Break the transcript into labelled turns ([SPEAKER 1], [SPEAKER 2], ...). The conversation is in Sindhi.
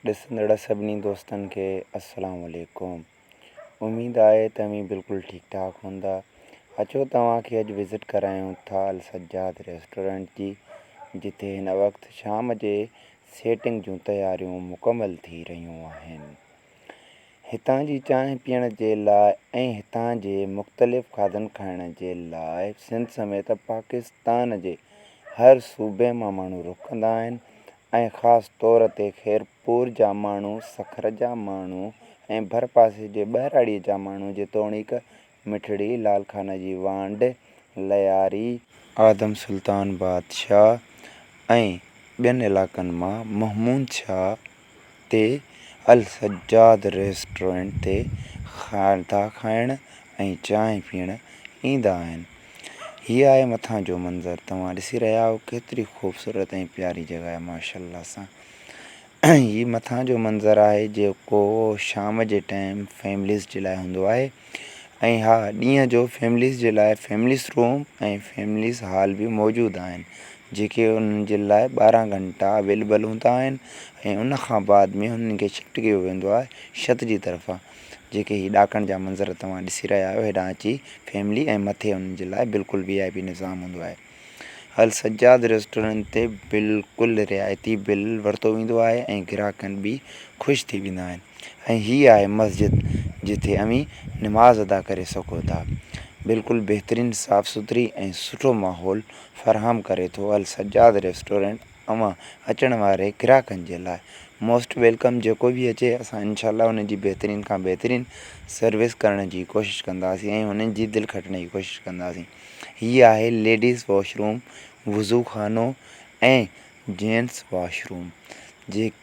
[SPEAKER 1] ڏسندڙ سڀني دوستن کي السلام عليڪم. اميد آهي ته اوهين بلڪل ٺيڪ ٺاڪ هوندا. اچو توهان کي اڄ وزٽ ڪرايون ٿا السجاد ريسٽورنٽ جي جتي هن وقت شام جي سيٽنگ جون تياريون مڪمل ٿي رهيون آهن. هتان جي چانهه پيئڻ جي لاء ۽ هتان جي مختلف کاڌن کائڻ جي لاء سنڌ سميت پاڪستان جي هر صوبي مان ماڻهو رخ ڪندا آهن ۽ خاص طور تي خيرپور جا ماڻهو، سکر جا ماڻهو ۽ ڀرپاسي جي ٻهراڙي جا ماڻهو جيتوڻيڪ مٺڙي، لال خان جي وانڍ، لياري، آدم سلطان بادشاهه ۽ ٻين علائقن مان محمود شاهه تي السجاد ريسٽورنٽ تي کاڌا کائڻ ۽ چانهه پيئڻ ايندا آهن. هي آهي مٿان جو منظر توهان ڏسي رهيا آهيو ڪيتري خوبصورت ۽ پياري جڳهه آهي ماشاءالله سان هي مٿان جو منظر آهي جيڪو شام جي ٽائيم فيمليز جي لاء هوندو آهي ۽ ها ڏينهن جو فيمليز جي لاء فيمليز روم ۽ فيمليز هال به موجود آهن جيڪي انهن جي لاء 12 گهنٽا اويليبل هوندا آهن ۽ ان کان بعد ۾ انهن کي شفٽ ڪيو ويندو آهي ڇت جي طرفان جيڪي هي ڏاڪڻ جا منظر توهان ڏسي رهيا آهيو هيڏانهن اچي فيملي ۽ مٿي انهن جي لاء بلڪل وي آء پي نظام هوندو آهي. السجاد ريسٽورنٽ تي بلڪل رعايتي بل ورتو ويندو آهي ۽ گراهڪن به خوش ٿي ويندا آهن ۽ هي آهي مسجد جتي اوهين نماز ادا ڪري سگهو ٿا بلڪل بهترين صاف سٿري ۽ سٺو ماحول فراهم ڪري ٿو السجاد ريسٽورنٽ اوهان اچڻ واري گراهڪن جي لاء موسٽ welcome جيڪو به اچي اسان انشاء الله انهن جي بهترين کان بهترين سروس ڪرڻ جي ڪوشش ڪنداسين ۽ انهن جي دل کٽڻ جي ڪوشش ڪنداسين هي آهي ليڊيز واش روم، وضو خانو ۽ جينٽس واش روم جيڪي.